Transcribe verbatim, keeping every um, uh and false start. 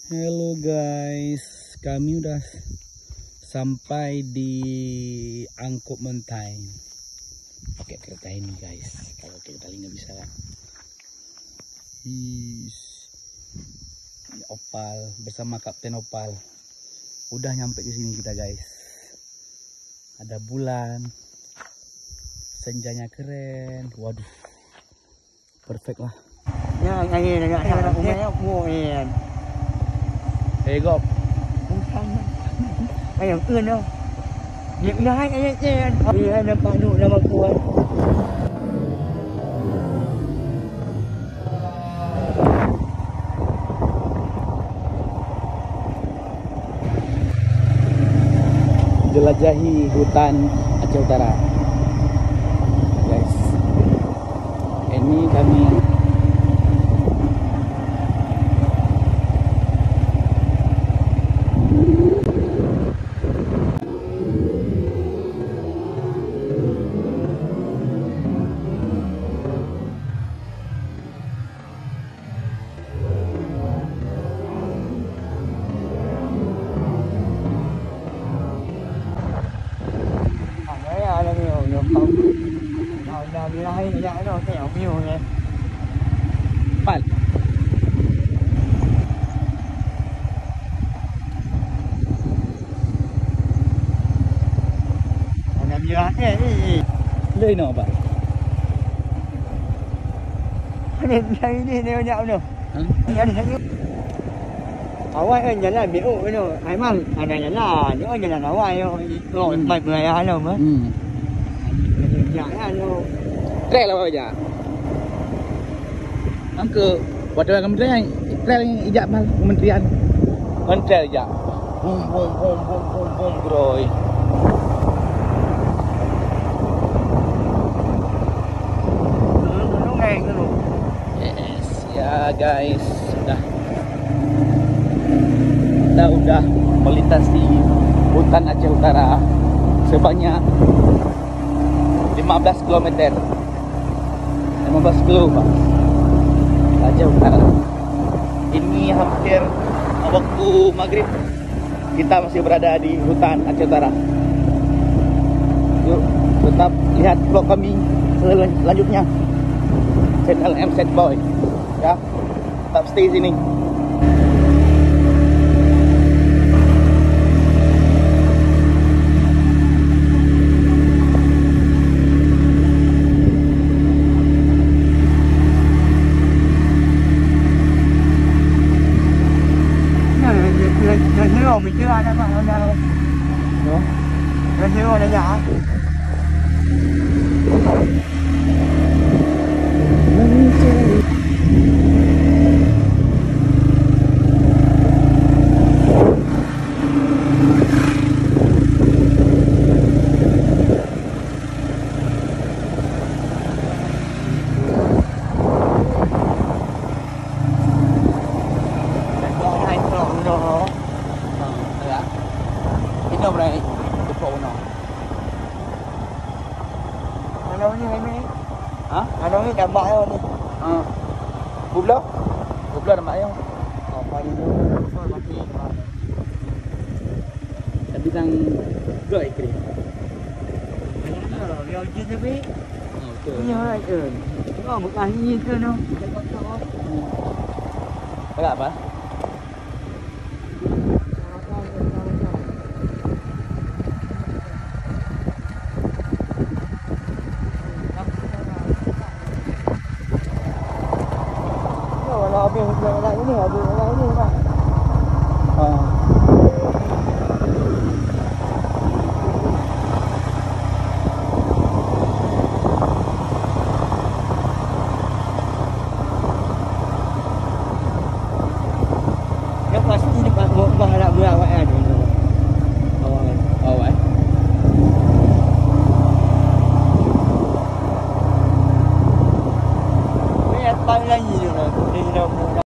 Hello guys, kami udah sampai di Angkop Mentai. Pakai kereta ini guys, kalau kita tali nggak bisa. Is, Opal bersama Kapten Opal. Udah nyampe di sini kita guys. Ada bulan, senjanya keren. Waduh, perfect lah. Ya, angin agak, eh, nak, nak, umai nak, nak, nak. Eh, Gop. Bukan. Ayam tu dah. Dia kena hai ayat je. Dia nampak duk nama kuat. Jelajahi hutan Aceh Utara. Guys, ini kami. Pat. Lé inoe, Pak. Ini, ini, ini banyak tu. Hah? Ini ada satu. Awai, eh, jalan biôk tu. Ai mang, ada jalan. Ni, oh, jalan awai, oh. Oh, hmm, mai beraya alam, eh. Hmm. Jalan tu. Trek lah, Pak, jak. Angke, watèe kementerian, trek ijak mal kementerian. Kementerian ijak. Bum, bum, bum, bum, bum, bum, bro. Yes, ya guys, sudah. Kita udah melintasi hutan Aceh Utara sebanyak lima belas kilometer. Lima belas kilo, Pak. Aceh Utara. Ini hampir waktu maghrib. Kita masih berada di hutan Aceh Utara. Yuk, tetap lihat vlog kami selanjutnya. Channel M Z Boy. Ya, tetap stay sini. Inoe beurai teupeue unoe. Aneuk ni, Mimi. Hah? Aneuk ni tambah yo ni. Ha. Bubloe? Bubloe tambah yo. Apa ni? Tapi sang dua ikri. Yo jin tapi. Ha, betul. Ni hai ke. Oh, bukan ni ke no. Agak apa? Kalau habis ini, habis ini, Pak. Ha.